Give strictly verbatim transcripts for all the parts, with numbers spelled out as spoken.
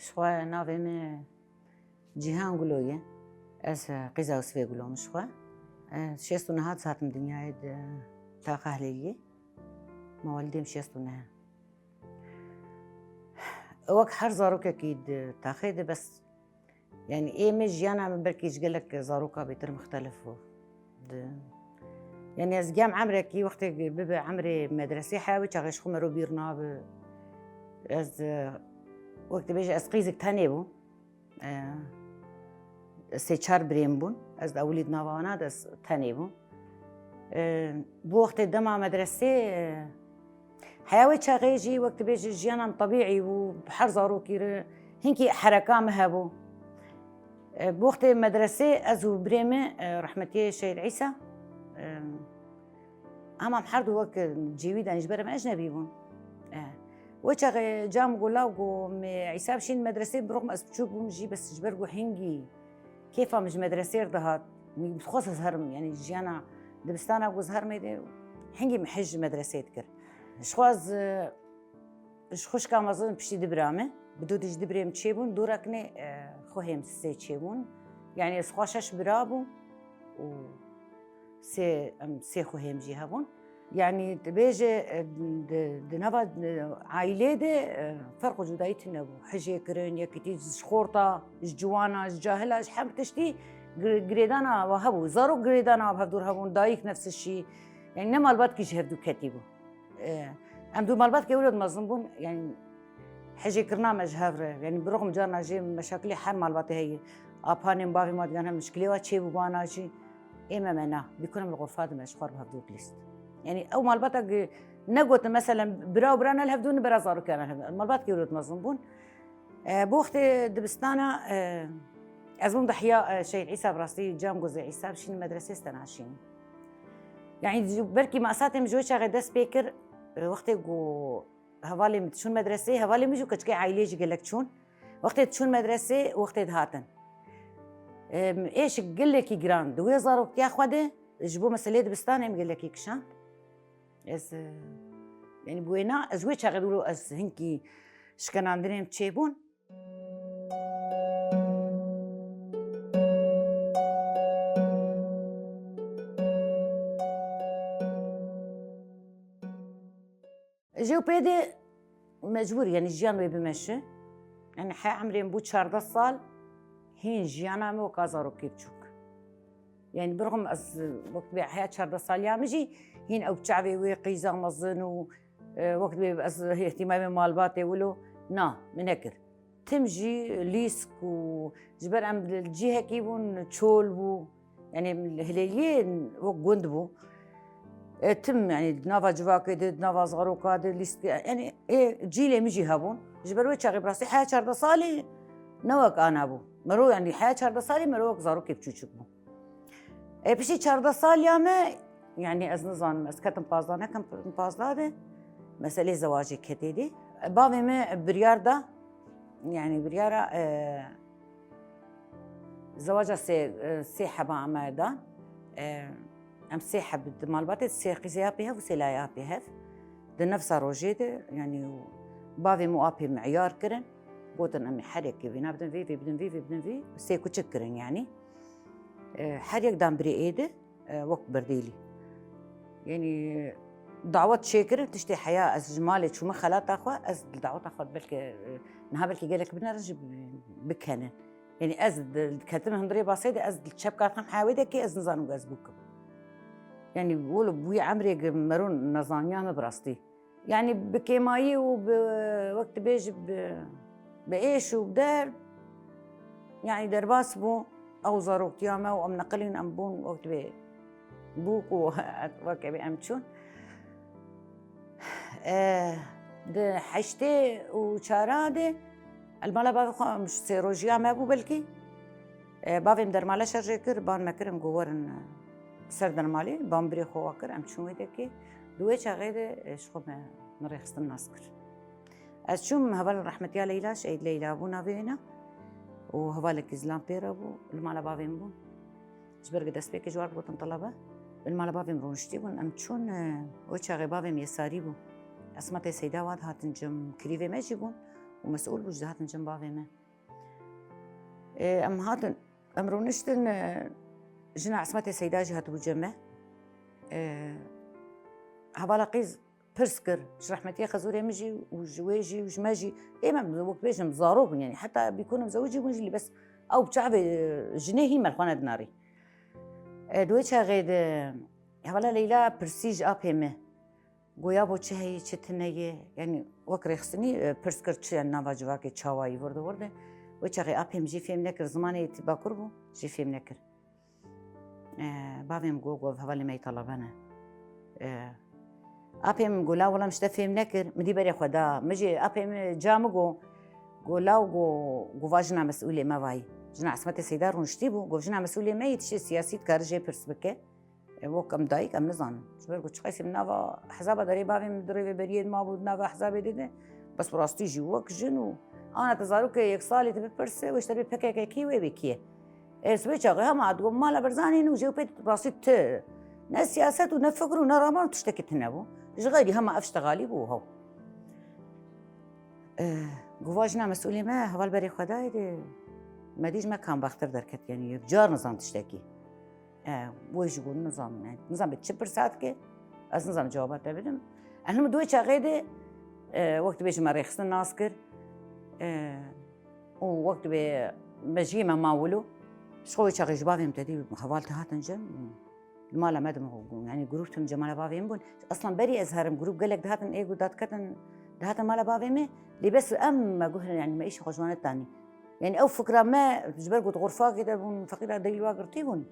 Ji xwe navê min Cîhan Gulo ye. Ez, e, qîza Yûsifê Gulo im ji xwe. E, şêst û neh dizatim dinyayê di taxa Hilêliyê. Mewelidê min şêst û neh e. Wek her zarokekî di taxê de bes, yani ê min jiyana min belkî ji gelek zaroka bêtir muxtelif bû. Di, yani ez gem emrekî wextê bibe emrê medresê heya wê çaxê ji xwe mero bîr nabe. Ez, e, wek dibêje ez qîzik tenê bûm. E, sê çar birêm bûn. Ez di ewilî di nava wana de ez tenê bûm. E, bi wextê dema medresê, e, heya wê çaxê jî wek dibêje jiyana min tebîî bû, bi her zarokî re hinkî hereka min hebû. E, bi wextê medresê ez û birê min, e, rehmetiyê Şehîd Îsa, e, Hema em her du wek cêwî de, ji ber em ecnebî bûn. Eh. Wê çaxê cam got, law got, me Îsa bişîn medresê, bi rixm ez biçûk bûm jî, bes ji ber ku hingî kêfa min ji medresê re dihat, min dixwest ez herim, yani jiyana dibistana ku ez herim êdî, hingî min hej ji medresê dikir. Ji xwe ez, eh, Ji xwişka mezin piştî du bira me, bi dû dij du birê min çêbûn, dû re kinê, e, xwehê min sê çêbûn. Yani ez xwe şeş bira bûm û sê, em, sê xwehê min jî hebûn. Yani dibêje, e, di, di nava, e, aîlê de, e, ferq û cudayî tune bû. Hijê kirin, yekîtî ji xorta, ji ciwana, ji cahila, ji her tiştî gir-, girêdana we hebû. Zarok girêdana we bi hevdû re hebûn, dayik nefs şî. Yani ne malbatkî ji hevdû ketî bû. E, em du malbatkê wilo mezin bûn, yani hejêkirina me ji hev re, yani bi rixm carna jê meşakilê her malbatê heye. Apanên bavê me digan hem mişkilê wa çêbû bana jî. Ê me me na, bîkurim li xurfa dime ji xwe re bi hevdû dilîst. Yani ew malbata gi-, negotin, meselen bira û bira ne li hevdû ne bira zarokiyan ne li hevdû. Malbatkê wilo mezin bûn. E, bi wextê dibistana, e, ez bûm dihiya, e, Şehîd Îsa, bi rastî cam gozê Îsa bişînim medresê, ez tena şînim. Yani ji, belkî me esatê min ji wê çaxê dest pê kir, e, wextê ku hevalê min diçûn medresê, hevalê min jî û keçikê aîlê jî gelek çûn. Wextê diçûn medresê, wextê dihatin. E, êşik gelekî giran di wê zaroktiya xwe de, ji bo meselê dibistanê min gelekî kişand. Ez, e, yani bi wêna, ez wê çaxê dûlo ez hinkî şikenandinê min çêbûn. Ji pê de mecbûr, yani jiyan wê bimeşe. Yani he emrê min bû çardeh sal, hîn jiyana min weka zarokê biçûk. Yani bi rixm ez wek dibê heya çardeh saliya min jî hîn ew çavê wê qîza mezin û, e, wek dibê ez îhtîmamê malbatê wilo, na, min nekir. Tim jî lîsk û ji ber em li cihekî bûn, çol bû. Yani Hilêliyê wek gund bû. E, tim, yani di nava civakê de, di nava zaroka de, lîsk, yani ê cîlê min jî hebûn. Ji ber wê çaxê bi rastî heya çardeh salî ne wek ana bû. Mero, yani heya çardeh salî mero wek zarokê biçûçik bû. E, piştî çardeh saliya me, yani ez nizanim, ez ketim pazdeh, neketim pazdeh de, meselê zewacê ketê dî. Bavê me biryar da, yani biryara, e, zewaca sê, e, sê heba me da. E, em sê heb di malbatê, sê qîzeya pê hev û sê laya pê hev. Di nefsa rojê de, yani bavê min û apê min îyar kirin. Gotin, em ê her yekê vêna bidin vî, vî bidin vî, vî bidin vî. Sê kuçik kirin yani. E, her yek dan birê ê de, e, wek berdêlî. Yanî dawet çêkirin, tiştê heya ez ji malê çûme xelata xwe, ez li daweta xwe belkî, e, niha belkî gelek binerin jî bikenin. Yanî ez di-, diketim hundirê basê de ez li çepka dixim heya wê de kê ez nizanim ku ez bûkim. Yanî wilo bûyî emrê gi mero nezaniya me bi rastî. Yanî bi kêmayî û bi, wek dibêjî bi, bi êş û bi derd, yanî derbas bû. Ew zaroktiya me û em neqilîn em bûn wek dibê bûk û wek ebê em çûn. Eh, di heştê û çara de li mala bavê xwe em sê rojiya me bû belkî. E, bavê min dermale şerjê kir, ban me kirin ku werin, e, ser dermalê, ban birê xwe wa kir, em çûn wê dekê. Di wê çaxê de, e, ji xwe me, min rêxistin nas kir. Ez çûm heval rehmetiya Leyla, Şehîd Leyla bû navê wê ne. Û hevalekî zilam pê re bû, li mala bavê min bûn. Ji ber ku destpêkê ji war digotin telebe. Li mala bavê min rûniştî bûn, em çûn, e, wê çaxê bavê min yesarî bû. Esmatê Seyda wa dihatin cem, kirîvê me jî bûn. û mesûl bû, ji dihatin cem bavê me. E, em hatin, em rûniştin, e, jina Esmetê Seyda jî hatibû cem me. E, hevala qîz pirs kir, ji rehmetiyê Xezûrê min jî û ji wê jî û ji me jî, ê me wek bêjim zarok bûn, yanî heta bîkunim zewicî bûn jî, lê bes ew bi çavê, e, jinê hîn me li xwe nedinarî. E, di wê çaxê de hevala Leyla pirsî ji apê me. Goya bo çi heye, çi tune ye? Yanî wek rêxistinî, e, pirs kir çi ye nava civakê, çawa yî, wirde wirde. Wê çaxê apê min jî fêm nekir, zimanê yê bakur bû, jî fêm nekir. E, bavê min got, got, hevalê me yê talebe ne. E, apê min got, la wela min ji te fêm nekir, min dî berê xwe da. Min jî apê min ca min got, got, law got, got, va jina mesûlê me vayî. Jina Esmetê Seyda rûniştî bû, got, jina mesûlê me yê tiştê siyasî dikare jê pirs bike. E, wek em dayik, em nizanin. Ji ber ku çiqasî min nava hezaba derê bavê min di rêveberiyê de mabû, di nava hezabê de de. Bes bi rastî jî wek jin û ana te zarokê yek salî tu bipirse, wê ji te bê P K K kî wê bê kî ye? E, ji wê çaxê hema digo mala Barzanî ne û jê pê rastî tu ne siyaset û ne fikir û ne raman û tiştekî tune bû. Ji xeyrî hema ev ji te xalî bû û hew. E, guva jina mesûlê me heval berê xwe dayê de me dî ji me kambaxtir derket, yanî yek car nizan tiştekî. E, wê jî got, nizam, e, nizam bê çi pirsa dike, ez nizam cewaba te bidim. Enim di wê çaxê de, e, wek dibêjim me rêxistin nas kir, e, û wek dibê me jiyê me ma wilo. Ji xwe wê çaxê ji bavê min te dî heval te hatin cem, li mala me de min, yanî grûp tim cemala bavê min bûn. Eslan berî ez herim grûp gelek dihatin ê got dadiketin, dihatin mala bavê me, lê bes em me guh, yanî me îşê xwe ji wan netanî. Yanî ew fikra me, ji ber ku di xurfakê de bûn, feqîra dêl wa girtî bûn.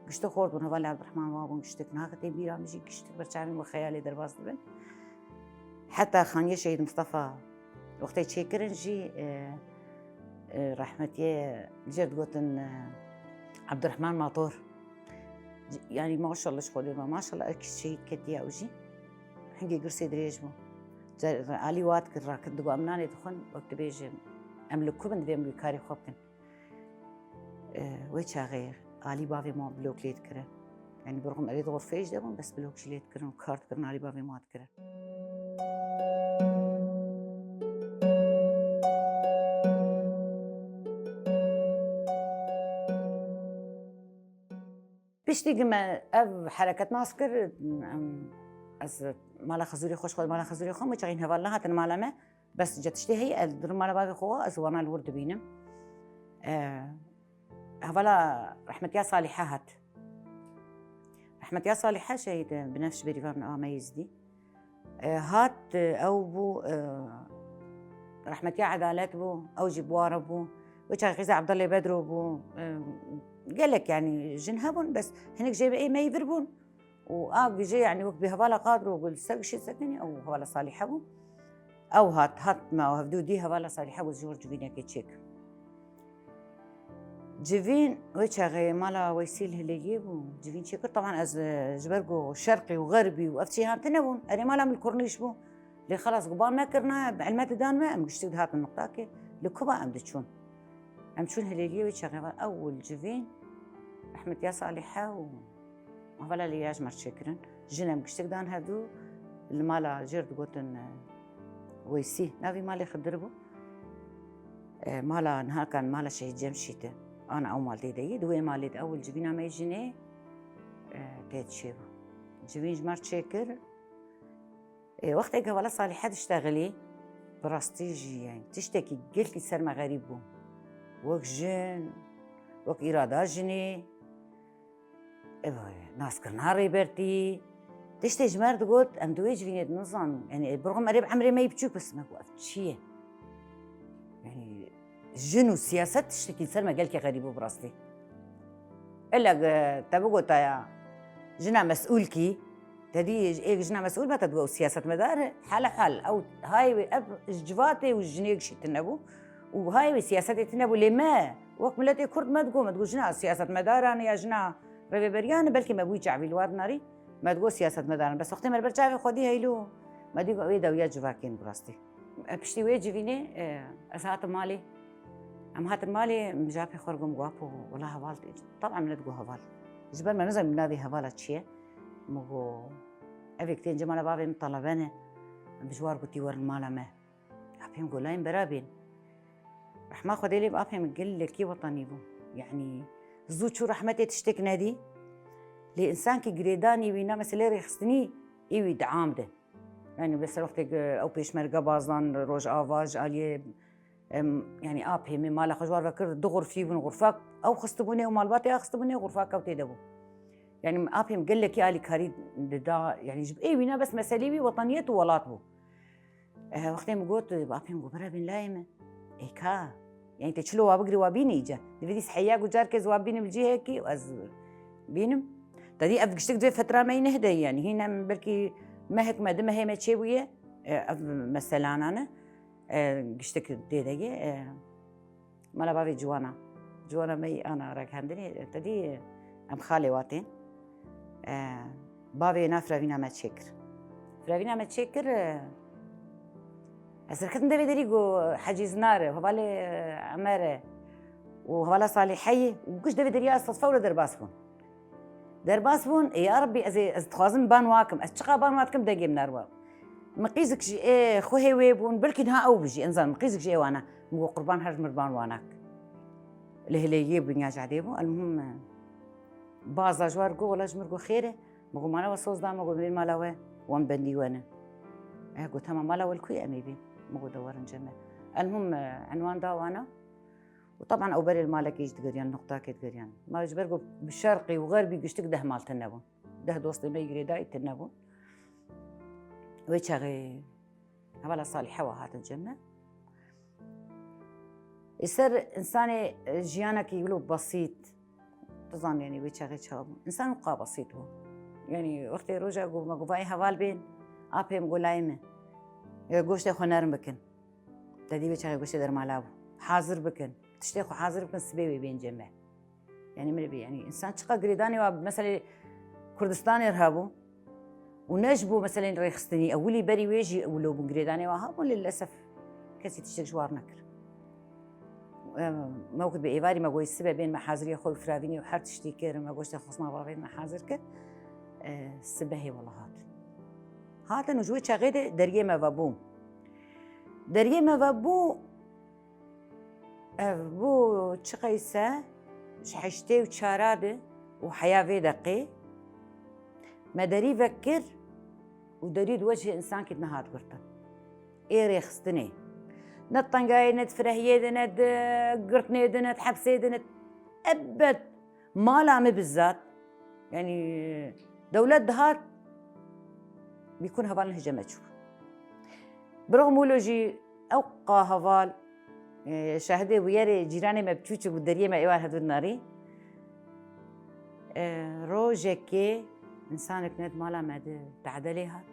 Giştik xort bûn, hevalê Abdurrahman wa bûn, giştik nake tê bîra min jî, giştik ber çavên we xeyalê derbas dibin. Heta Xaniyê Şehîd Mistefa wextê çêkirin jî, e, e, rehmetiyê jê digotin, e, Abdurrahman Mator. Yanî maşallah ji Xwedê ve, maşallah, ev kî şehîd ketiye ew jî. Hingê girsê dirêj bû. Car-, Alî wat kir, rakir, digo em nanê dixwin, wek dibêjin, em li ku bin divê em wî karê xwe bikin. E, wê çaxê Alî bavê me blok lê dikire. Yanî bi rixim erê di xurfeyê jî de bûn, bes blok jî lê dikirin û kar dikirin, Alî bavê me dikirin. Piştî ku me ev hereket nas kir, em, ez mala Xezûrê xwe, ji xwe mala Xezûrê xwe, min çaxîn heval nehatin mala me, bes ce tiştê heye, ez dirim mala bavê xwe, ez wana li wir dibînim. E, hevala rehmetiya Salîhe hat. Rehmetiya Salîhe şehîd e, Binefş Bêrîvan a me Êzidî. E, hat, e, ew bû, e, rehmetiya Edalet bû, ew jî bi wan re bû. Wê çaxê qîza Ebdulê Bedro bû. E, gelek, yanî, jin hebûn, bes hinek jê ê me yî vir bûn. Û a gije, yanî, wek bi hevala Qadro û Gulse gişê sekinî, ew hevala Salîhe bû. Ew hat, hat me, ew hevdû dî hevala Salîhe got, ji wir civînekê çêk. Civîn wê çaxê mala Weysî li Hilêliyê bû. Civîn çêkir, teban ez, e, ji ber ku şerqî û xerbî û ev çî hatine bûn. Erê mala min li Kurnîş bû. Lê xelas ku ban me kirina, bi elmetê dan me, em giştik dihatin miqtakê. Li ku ba em diçûn? Em çûn Hilêliyê wê çaxê ve ewil civîn, rehmetiya Salîhe û Hevala lê ya ji me re çêkirin. Jin em giştik dan hevdû li mala jêr digotin, e, Weysî. Navî malê Xidir bû. E, mala nihakan mala Şehîd Cemşît e. Ana ew mal tê de yî. Di wê malê de ewil civîna me yê jinê, e, tê çêbû. Civîn ji me re çêkir. E, wextê ku hevala Salîhe diştexilî, bi rastî jî, yanî, tiştekî gelkî ser me xerîb bû. Wek jin, wek îrada jinê, e, naskirina Rêbertî, tiştê ji me re digot, em di wê civînê de nizanin. Yanî, e, bi rixim erê bi emrê me yî biçûk, bes me got, ev çi ye? Yanî, jin û siyaset tiştekî ser me gelkî xerîb bû bi rastî. Ella, e, te bigotaya jina mesûlkî, te dî êk jina mesûl be, te digot ew siyasetmedar e. Hale hal, ew hayê wê, ev ji civatê û ji jinê gişî tune bû. Û hayê wê siyasetê tune bû. Lê me, wek miletê Kurd me digot, me digot jina siyasetmedaran e ya jina rêveberiyan e, belkî me bûyî çavî li wan dinarî, me digot siyasetmedaran. Bes wextê me li ber çavê xwedî heylo, me dî wê dawiya civakê ne bi rastî. E, piştî wê civînê, e, ez hatim malê. Em hatin malê, min ji apê xwe re got, got, "Apo, wela heval tê." Taban min nedigot heval. Ji ber me nizanim navê hevala çi ye. Min got, "Ev yek tên cemala bavê min talebe ne. Em ji war gotî werin mala me." Apê Em golayên berabên. Rehma Xwedê lê bi apê min gelekî wetanî bû. Yanî zû çû rehmetê tiştek nedî. Lê însankî girêdanî wî na meselê rêxistinî ê wî diam de. Yanî mesela wextê ew pêşmerge bazan Rojava ji aliyê, em, yanî apê min mala xwe ji war vekir du xurfî bûn xurfak. Ew xistibûnê û malbatê a xistibûnê xurfak ew tê de bû. Yanî apê min gelekî alîkarî dida. Yanî ji ê wî na bes meselê wî wetaniyet û welat bû. Eh, wextê min got, bi apê min got, bira bên layê min. Ê ka, yanî te çilo wa bigirî wa bînî îca. Divê dîs heya ku carkê ez wa bînim cihekî û ez bînim. Te dî ev giştik divê fetra me yî neh de yanî. Hîn em belkî mehek me, du mehê me çêbûye. Eh, ev meselana ne. Eh, giştik dê de ye. Eh, Mala bavê ciwana. Ciwana me yî ana ragihandinê, te dî em xalê wa tên. E, bavê na firavîna me çêkir. Firavîna me çêkir, e, ez derketim devê derî got Hecî Zinar e, hevalê, e, Emer e û hevala Salîhe ye û giş devê derî ya sedfe were derbas bûn. Derbas bûn, ê ya Rebbî, ez ê, ez dixwazim ban wa kim. Ez çiqa ban wa dikim, dengê min nerwa. Min qîzik ji ê xwehê wê bûn, belkî niha ew bijî, ez nizanim, min qîzik ji ê wana. Min got, qurban her ji min ban wanak. Lê hilê yê bûn ya cadê bû, elmuhim, baza ji war got, wela ji min got, xêr e. Min got, mala we soz da, min got, bên mala we, wan bendî we ne. E, got, tamam, mala we li ku ye, em ê bîn. Min got, de werin cem me. Elmuhim, e, enwan da wana. Û teban ew berê li malekê jî digeriyan, nuqtakê digeriyan. Ma ji ber ku bi şerqî û xerbî giştik deh mal tune bûn. Deh dostê me yî girêdayî tune bûn. Wê çaxê hevala Salîhe wa hatin cem me. Ê ser însanê, e, jiyanekî wilo besît. Tu zanî, yanî wê çaxê çawa bû. Însan wiqa besît bû. Yanî wextê roja ku me got, vayê heval bên, apê min got, layê min. E, goştê xwe nerm bikin. Te dî wê çaxê goştê dermala bû. Hazir bikin. Tiştê xwe hazir bikin, sibê wê bên cem me. Yanî min bî, yanî însan çiqa girêdanê wa, meselê Kurdistanê re hebû. Û ne ji bo meselên rêxistinî, ewilî berî wê jî wilo bûn girêdanê wa hebûn, lê lilesef kesî tiştek ji war nekir. Em, me wekî bi êvarî me goyî sibe bên me haziriyê xwe û firavînê û her tiştî kir, me goştê xwe xistina bavê me hazir kir. E, sibehê wela hatin. Hatin û ji wê çaxê de deriyê me vebû. Deriyê me vebû, ev bû çi qeyse, ji heştê û çara de û heya vê deqê me derî vekir û derî di wecihê însankî de nehat girtin. Ê rêxistinê. Ne di tengayê, ne di firehiyê de, ne di girtinê de, ne di hepsê de, ne di ebed. Mala min bizzat, yanî dewlet dihat, bîkûn heval nehê cem me çû. Bi rixm wilo jî ew qa heval, e, şahidê bûyerê cîranê me bi çû çû bû deriyê me êvar hevdû narî. E, rojekê însanek ne di mala me de tedelê hat.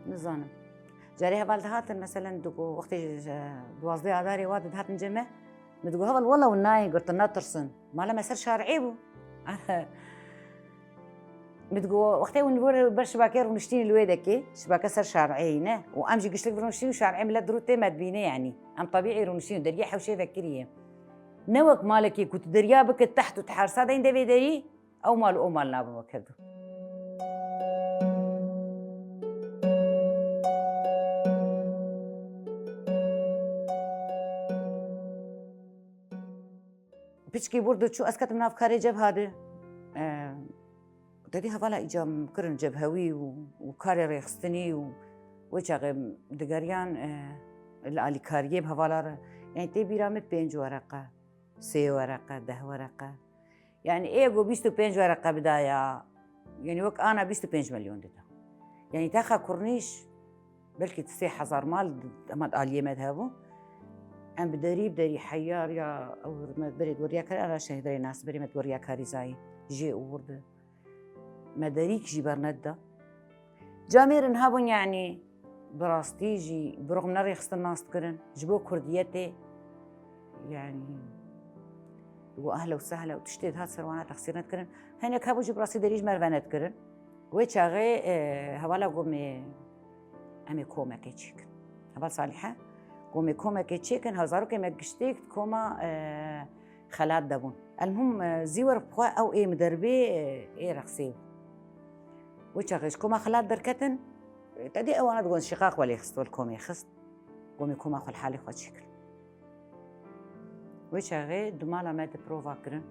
Nizanim. Carê heval dihatin, meselen, digo, wextê ji duwazdeh Adarê wa dihatin cem me, min digo, heval, wela hûn nayên girtin, netirsin. Mala me ser şarê bû. Min digo, wextê hûn li wir ber şibakê rûniştînî li wê dekê, şibake ser şarê yî ne. Û em jî giştik vir rûniştîn û şarê milet dirû tê me dibîne yanî. Em tebîî rûniştîn û deriyê hewşê vekiriye. Ne wek malekê ku tu deriya bike teht û tiharsa deyn devê derî, Ew mal û ew mal nabin wek hevdu. Piçkî bûr diçû, ez ketim nav karê cebha de. E, te dî hevala îca min kirin cebhewî û, û karê rêxistinî û wê çaxê digeriyan, e, li alîkariyê bi hevala re. Yanî tê bîra min pênc wereqe, sê wereqe, deh wereqe. Yanî ê ku bîst û pênc wereqe bidaya, yanî wek ana bîst û pênc milyon dida. Yanî texa kurnîş belkî sê hezar mal hema di aliyê me de hebû. Em bi derî bi derî heyar ya ew me berê weriya kar, ana şehîd rê nas berê me weriya karî zayî jê û wir de. Me derîk jî bernedida. Camêrin hebûn, yanî bi rastî jî bi rixm nerêxistin nas dikirin. Ji bo kurdiyetê, yanî, û ehle û sehle û tiştê dihat ser wana texsîr nedikirin. Hinek hebû jî bi rastî derî ji me re venedikirin. Wê çaxê, e, hevala got me, em ê komekê çêkin. Heval Salîhe got me komekê çêkin, hezarokê me giştêk di koma, e, xelat de bûn. Elmuhim, e, zîwer bi xwe ew ê min derbê, e, ê rexsê bû. Wê çaxê ji koma xelat derketin, e, te dî ewana digon şîqaq welê xist, wel komê xist. Gomê koma xwe li halê xwe çêkir. Wê çaxê di mala me de prova kirin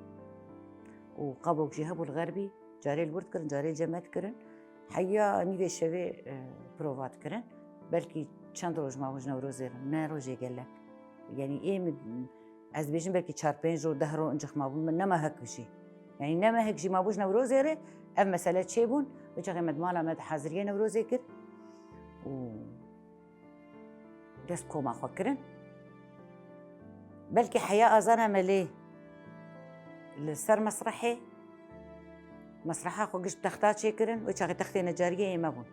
û qabok jî hebû li xerbî, carê li wir dikirin, carê li cem me dikirin. Heya nîvê şevê, e, prova dikirin. Belkî çend roj mabû ji Newrozê re, ne rojê gelek. Yanî ê min, ez dibêjim belkî çar pênc roj, deh roj incik mabûn, min nema hek jî. Yanî nema hek jî mabû ji Newrozê re, ev mesele çêbûn. Wê çaxê me di mala me de haziriyê Newrozê kir û dest koma xwe kirin. Belkî heya azana me lê li ser mesrehê, mesreha xwe giş bi texta çêkirin, wê çaxê textê necariyê ê me bûn.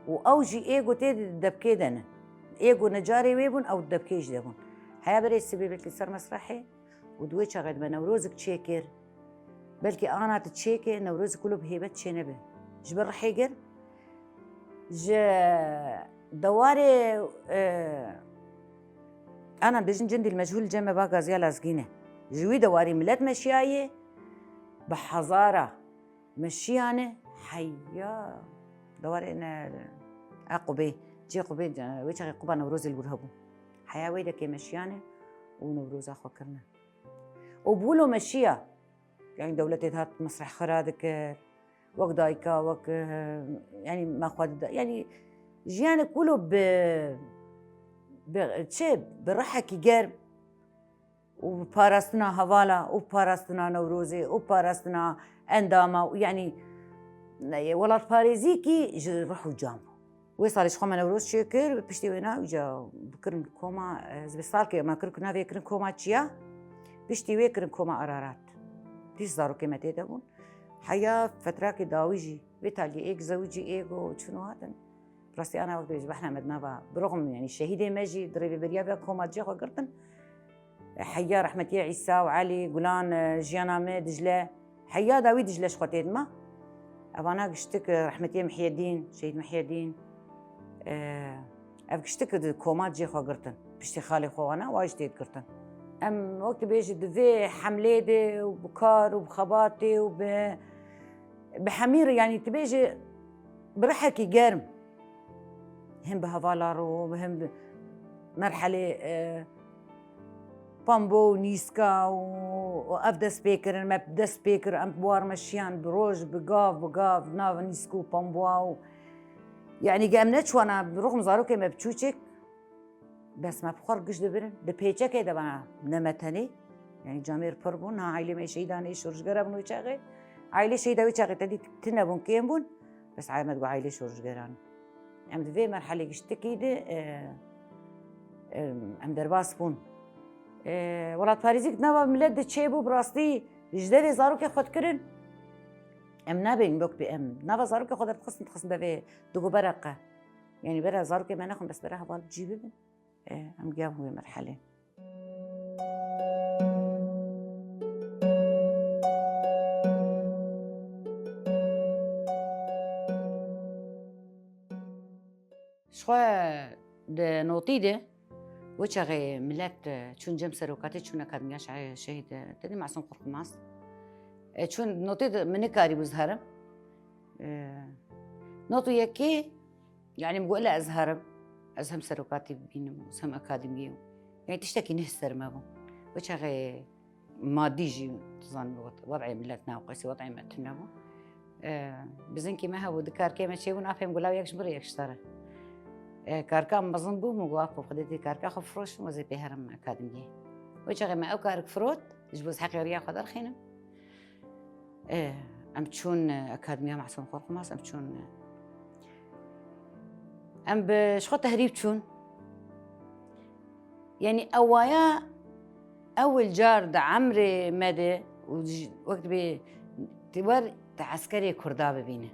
Û ew jî ê ku tê di debkê de ne. Ê ku necarê wê bûn, ew di debkê jî de bûn. Heya berê sibê belkî ser mesrehê û di wê çaxê de me Newrozik çêkir. Belkî ana tu çêkê, Newrozik wilo bi hêbet çênebe. Ji ber rihê germ, ji dewarê, e, ana dibêjin cindî li mechûl cem me ba gaziya lazgîne. Ji wî dewarî milet meşiyayê, bi hezara meşiyane heya dewarê ne, a qubê, cê qubê, wê çaxê quba Newrozê li wir hebû. Heya wê dekê meşiyane û Newroza xwe kirine. Û bi wilo meşiya, yanî dewletê dihat mesreh xira dikir, wek dayika, wek, e, yanî me xwe dida, yanî jiyanek wilo bi, bi çi, bi rihekî germ û bi parastina hevala û parastina Newrozê û parastina endama û yanî, ne, welatparêzîkî ji rih û can bû. Wê salê ji xwe me Newroz çêkir, piştî wêna îca bikirin koma, ez bi salkê me kir ku navê kirin koma çiya, piştî wê kirin koma Ararat. Dîs zarokê me tê de bûn. Heya fetrakê dawî jî, vê taliyê êk zewicî êk û çûn û hatin. Rastî ana wextê ji behna me di nava, bi rixm, yanî şehîdê me jî di rêveberiya vê koma cê xwe girtin. Heya rehmetiyê Îsa û Elî, Gulan, e, jiyana me, Dicle. Heya dawî Dicle ji xwe tê dima. Evana giştik, e, rehmetiyê Mihyedîn, Şehîd Mihyedîn. E, ev giştik di koma cê xwe girtin. Piştî xalê xwe wana, wa jî tê girtin. Em wek dibêjî di vê hemlê de û bi kar û bi xebatê û bi, bi hemî re, yanî dibêjî bi rihekî germ. Him bi hevala ro, him bi merhelê, e, pambo û nîska û, û ev dest pê kirin, me dest pê kir, em bi war meşiyan bi roj, bi gav, bi gav, nav nîsk û pamboa û, yanî ge em neçûna, bi rixm zarokê me biçûçik, bes me bi xwe re giş dibirin. Di pêçekê de bana ne me tenê. Yanî camêr pir bûn. Ha, aîlê me şehîdan ê şoreşgera bûn wê çaxê. Aîlê şehîda wê çaxê te dî tune bûn, kêm bûn. Bes aîlê me digot aîlê şoreşgeran. Em di vê merhelê giştikî de, e, e, em derbas bûn. E, welatparêzî di nava milet de çêbû, bi rastî ji devê zarokê xwe dikirin. Em nabên wek bê em. Nava zarokê xwe derdixistin, dixistin devê digot bera qe. Yanî bera zarokê me nexwin, bes bera heval cî bibin. E, em giya bûn wê merhelê. Ji xwe di notî de, wê çaxê milet, e, çûn cem serokatî, çûn Akademiya Şe-, Şehîd, e, Tedî Masûm Korkmaz. E, çûn notî de min nikarîbû ziherim. E, not û yekê, yanî min got, "Ele ez herim, ez hem serokatî bibînim, ez hem akademiyê." Yanî tiştekî neh ser me bû. Wê çaxê madî jî, tu zanî, wed-, wed'ê milet naqisî, wed'ê me tune bû. E, bizinkî me hebû, di karkê me çêbûn, apê min got, "Law yek ji min re, yek ji te re." E, karka mezin bû, min got, "Apo, xwedê tê karka xwe firoşim, ez ê pê herim akademiyê." Wê çaxê me ew karik firot, ji bo ez heqê riya xwe derxînim. E, em çûn, e, Akademiya Masûm Korkmaz, em çûn, e, em bi, ji xwe tehrîb çûn. Yanî ewaya ewil car di emrê me de û ji, wek dibê tu wer di eskerê Kurda bibîne.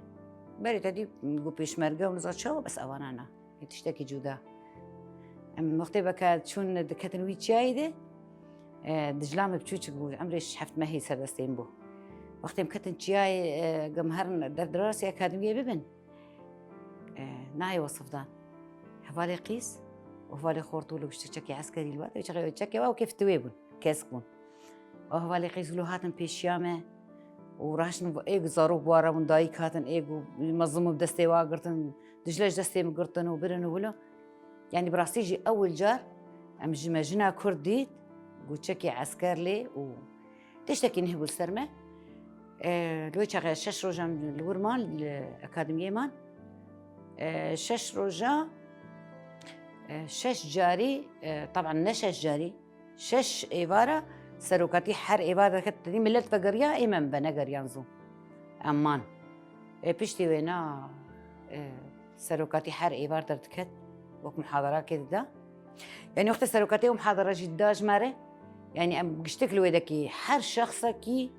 Berê te dî got pêşmerge û niza çawa, bes evana na. Yê tiştekî cuda. Em wextê veke çûn diketin wî çiyayê de, e, Dicla me biçûçik bû, emrê heft mehî ser destê min bû. Wextê em ketin çiyayê, e, gem herin dev dirasê akademiyê bibin. E, nayê wesif dan. Hevalê qîz û hevalê xortû li giştik çekê eskerî li we de, çekê, çekê we û kêf tiwê bûn, kesk bûn. Û hevalê qîz wilo hatin pêşiya me û raştin êk zarok bi wara bûn, dayik hatin êk û mezin û bi destê wa girtin, Dicle ji destê min girtin û birin û wilo. Yanî bi rastî jî ewil car em ji me jina Kurd dît, ku çekê esker lê û tiştekî nihbû li ser me. E, li wê çaxê şeş roj em li wir man, li akademiyê man. E, şeş roja, e, şeş carî, e, taban ne şeş carî, şeş êvara serokatî her êvar derket, tedî millet vegeriya, ê me venegeriyan zû. Em man. Ê piştî wêna, e, serokatî her êvar derdiket, wek muhadarakê dida. Yanî wextê serokatî û muhadara jî dida ji me re, yanî em giştek li wê dekî her şexsekî,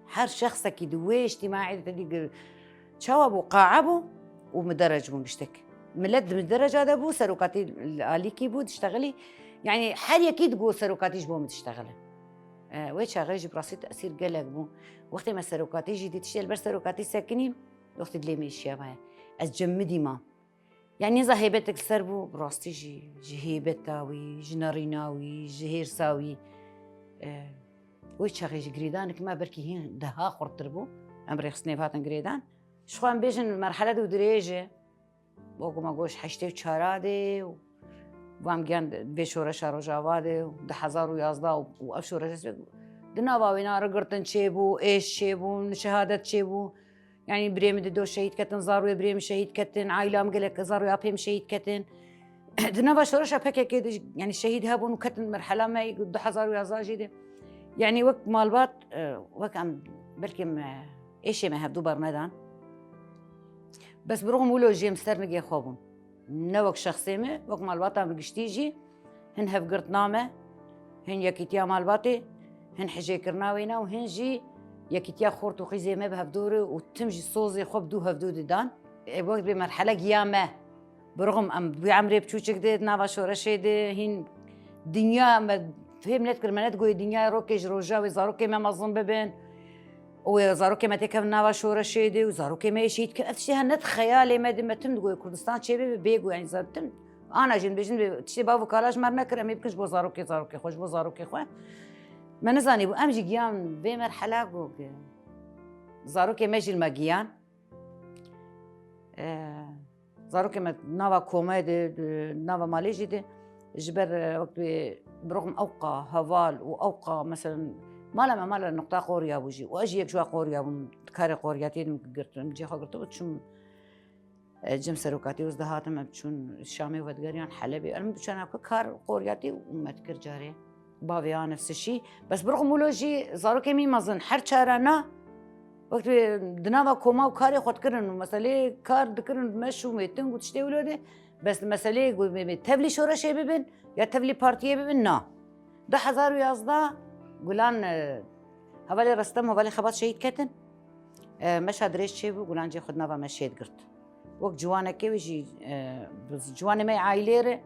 her şexsekî di wê îctîmaê de tedî gir-, çawa bû, qae bû û miderec bûn giştek. Millet di midereca de bû, serokatî li alîkî bû, diştexilî. Yanî her yekî digot serokatî ji bo min diştexile. E, wê çaxê jî bi rastî tesîr gelek bû. Wextê me serokatî jî dît, tiştê li ber serokatî sekinî, wextê dilê min îşiya me. Ez cem min dî mam. Yanî nêza hêbetek li ser bû, bi rastî jî, ji hêbeta wî, ji nerîna wî, ji hêrsa wî. E, wê çaxê jî girêdanek me belkî hîn daha xurttir bû. Em rêxistinê hatin girêdan. Ji xwe em bêjin merhele dû dirêj e. Wekî me got, heştê û çar de û van giyan vê şoreşa Rojava de û du hezar û yazdeh û, û ev şoreşa di nava wêna rigirtin çêbû, êş çêbûn, şehadet çêbû. Yanî birê min dido şehîd ketin, zarûyê birê min şehîd ketin, aîla min gelek zarûyê apê min şehîd ketin. Di nava şoreşa P K K de jî, yanî şehîd hebûn û ketin merhela me du hezar û yazdeh jî de. Yanî wek malbat, e, wek em, belkî em, e, êşê me hevdû bernedan. Bes bi rixm wilo jî em ser nigê xwe bûn. Ne wek şexsê me, wek malbata min giştî jî hin hevgirtina me, hin yekîtiya malbatê, hin hijêkirina wêna û hin jî yekîtiya xort û qîzê me bi hevdû re û tim jî sozê xwe bi dû hevdû didan. Ê wek vê merhele giya me. Bi rixm em wî emrê biçûçik de, di nava şoreşê de, hîn dinya me fêm nedikir, me nedigoyê dinyayê rokê ji roja wê zarokê me mezin bibin. Û wê zarokê me têkevin nava şoreşê de û zarokê me yê şehîd ke-, ev tiştê her ne di xeyalê me de, me tim digoyê Kurdistan çê bibe, bêguh, yanî zaten ana jî dibêjin, bê, tiştê bav û kala ji me re nekir, em ê bikin ji bo zarokê, zarokê xwe, ji bo zarokê xwe. Me nizanîbû, em jî giyan vê merhela ku, ku zarokê me jî li me giyan. E, zarokê me nava komê de, di nava malê jî de, ji ber, e, wek bi, bi rixm ewqa heval û ewqa, meselen, mala me mala nuqta qoriya bû jî. Û ez jî yek ji wa qoriya bûm, karê qoriyatiyê de min girtin, cihê xwe girtibû, çûm, e, cem serokatî û ez dihatim, em çûn Şamê vedigeriyan, Helebê. Em çûna ku kar qoriyatî û me dikir carê. Bavê ya nefsişî. Bes bi rixm wilo jî zarokê min mezin her çara na, wextê di nava koma û karê xwe dikirin û meselê kar dikirin, meş û mêting û tiştê wilo de, bes meselê ku bê, bê tevlî şoreşê bibin ya tevlî partiyê bibin, na. Du hezar û yazdeh Gulan, e, hevalê Restem, hevalê Xebat şehîd ketin. E, meşa dirêj çêbû, Gulan cê xwe di nava meşê digirt. Wek ciwanekê wî jî, e, bi ciwanê me yê aîlê re,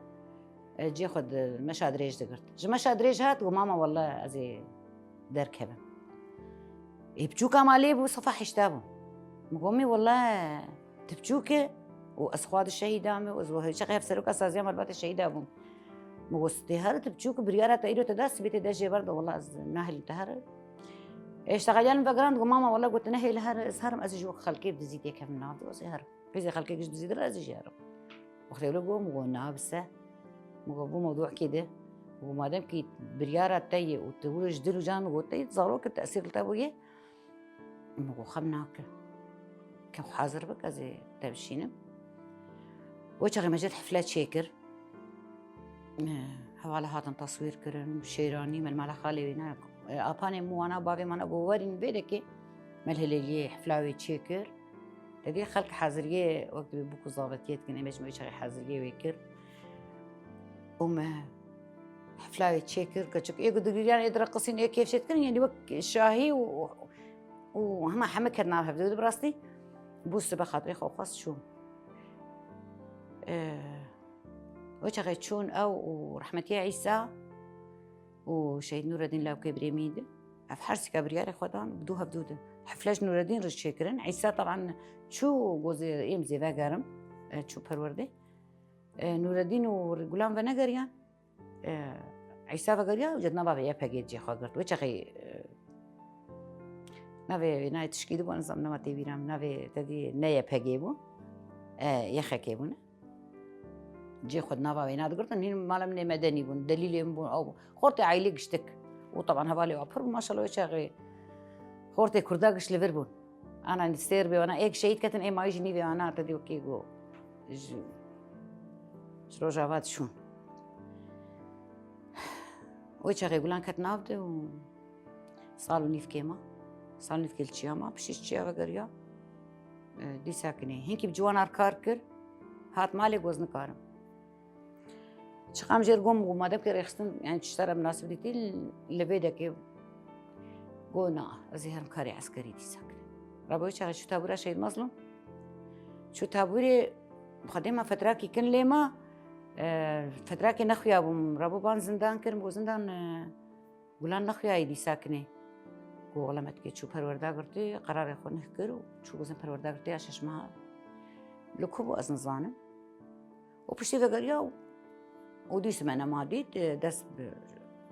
e, cê xwe di meşa dirêj digirt. Ji meşa dirêj hat, got, "Mama, welle ez ê derkevim." Ê biçûka malê bû, sifa heşta bû. Min got, "Mê, welle tu biçûk î û ez xwe di şehîda me û ez wê çaxê hevseroka saziya malbatê şehîda bûm." Min got, "Tê here, tu biçûk î, biryara te îro te da, sibê tê de jê berde, welle ez nahêlim te here." Ê, ji texeliya min vegerand, got, "Mama, welle got tu nehêle here, ez herim, ez ê ji wek xelkê bi dizî têkevim nav de, ez ê herim." Qîzê xelkê giş dizî dir ez jî herim. Wextê wilo got, min got, "Na, bise." Min got, "Bu mewdûekê de." Min got, "Madem kî biryara te ye û tu wilo ji dil û can min got, te yê zarok e, tesîr li te bûye." Min got, "Xem nake. Ke xwe hazir bik, ez ê te bişînim." Wê çaxê me jê hifle çêkir. Hevala hatin taswîr kirin, şêranî, me li mala xalê wî ne, apanê min wana, bavê min wana, got, "Werîn vê dekê." Me li hilêliyê hifla wê çêkir. Tedî xelk haziriyê wek dibê bûk û zavetiyê dikin, ê me ji me wê çaxê haziriyê wê kir. Û me hifla wê çêkir, keçik ê ku digiriyan, ê direqisîn, ê kêfşê dikirin, yanî wek şahî û, û hema heme ket nav hevdû de bi rastî. Bû sibe xatirê xwe xwest çû. Ee, wê çaxê çûn ew û rehmetiye Îsa û Şehîd Nûredîn lawkê birê min di. Ev her sika biryarê xwe dan, bi dû hevdû de. Hifle ji Nûredîn re çêkirin. Îsa teban çû gozê êm zêve gerim, e, çû perwerdê. E, Nûredîn û Gulan venegeriyan. E, Îsa vegeriya û ji nava vê Y P G cê xwe girt. Wê çaxê, e, navê wê nayê tişkî dibû, nizam nema tê bîra min. Navê te dî ne Y P G bû. E, Y X K bûne. cê xwe di nava wêna digirtin, hîn mala min ê medenî bûn, delîlê min bûn, ew bûn. Xortê aîlê giştik. Û teban hevalê wa pir bû, maşallah, wê çaxê xortê kurda giş li vir bûn. Ana sêr bê wana, êk şehîd ketin, ê mayî jî nîvê wana te dî wekî got. Ji, ji Rojava diçûn. Wê çaxê Gulan ket nav de û sal û nîv kê ma. Sal û nîv kê li çiya ma, piştî ji çiya vegeriya. E, dîsa kinê. Hinkî bi ciwanan kar kir, hat malê, got ez nikarim. Çiqam jêr gom û madem ki rêxistin, yani tişta re minasib dîtî, li vê dekê got na, ez ê herim karê eskerî dîsa kinê. Rebo çaxê çû tabûra Şehîd Mazlûm. Çû tabûrê, xwedê me fetrakî kin lê ma, e, fetrakê nexuya bûm. Rebo ban zindan kirim, got zindan, e, Gulan nexuyayî dîsa kinê. Got wele me dikê çû perwerda girtî, qerarê xwe nih kir û çû gozin perwerda girtî ya şeş meha. Li ku bû ez nizanim. Û piştî vegeriya û, û dîs me nema dît, e, dest bi,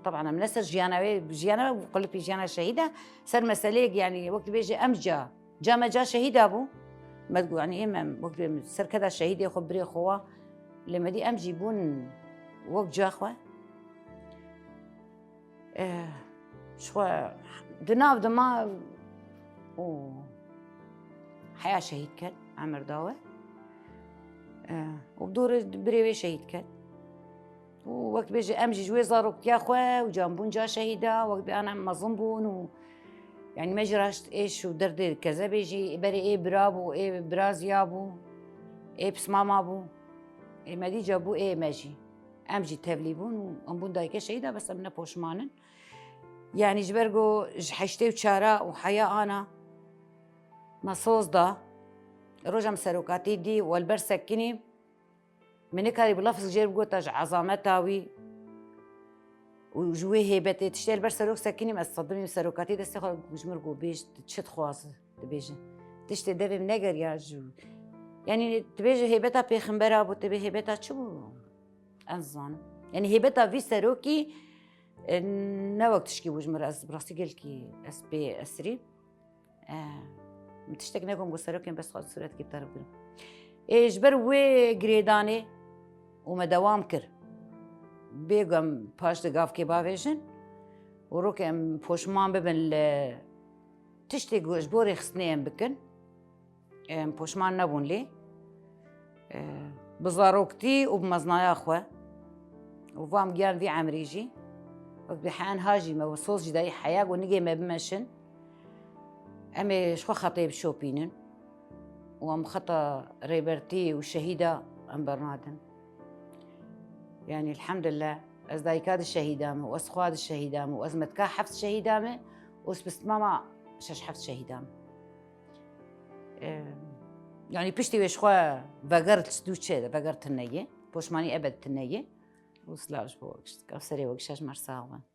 teban em ne ser jiyana wê, jiyana wê qulipî jiyana şehîd e, ser meseleyek, yani wek dibêje em ca, ca me ca şehîda bû. Me digot, yani êm em, wek dibê ser keda şehîdê xwe birê xwe wa, lê me dî em jî bûn wek ca xwe. Eh, ji xwe di nav dima û heya şehîd ket, emir da we. Eh, û bi dor birê wê şehîd ket. Û wek bêje em jî ji wê zaroktiya xwe û can bûn ca şehîda, wek bê ana mezin bûn û, yani me jî raşt êş û derdê kezebê jî, berê ê bira bû, ê biraziya bû, ê pismama bû, ê me dî ca bû, ê me jî. Em jî tevlî bûn û em bûn dayikê şehîda, bes em ne poşman in. Yani ji ber ku ji heştê û çara û heya ana me soz da, roja min serokatî dî û li ber sekinî min nikarî bi lafz jêr bigota ji ezameta wî û ji wê hêbetê tiştê li ber serok sekinî, ez sedimî serokatî destê xwe ji min re got bêj, tu çi dixwazî dibêjin. Tiştê devê min negeriya ji, yani dibêje hêbeta pêxembera bû, tê bê hêbeta çi bû? Ez zanim. Yani hêbeta vî serokî, e, ne wek tişkî bû ji min re, ez bi rastî gelkî ez pê esirî. E, min tiştek negot, got serokên bes xwe sûretkî bi te re bigirim. Ê, ji ber wê girêdanê û me dewam kir. Bêgem paş di gavkê bavêjin û rok em poşman bibin li tiştê ku ji bo rêxistinê em bikin. Em poşman nebûn lê, e, bi zaroktî û bi meznaya xwe û vam giyan vî emrî jî, wek bi hen ha jî me soz jî dayî heya ku nigê me bimeşin, em ê ji xwe xetê bişopînin û em xeta rêbertî û şehîda em bernadin. Yani elhamdülillah, ez dayika di şehîda me û ez xwa di şehîda me û ez metka heft şehîda me û ez pismama şeş heft şehîda me. Em, yani piştî wê ji xwe veger dû çê de, veger tune ye. Poşmanî ebed tune ye. Û silav ji bo we gişt. Ev serê we gişa ji me re sax bin.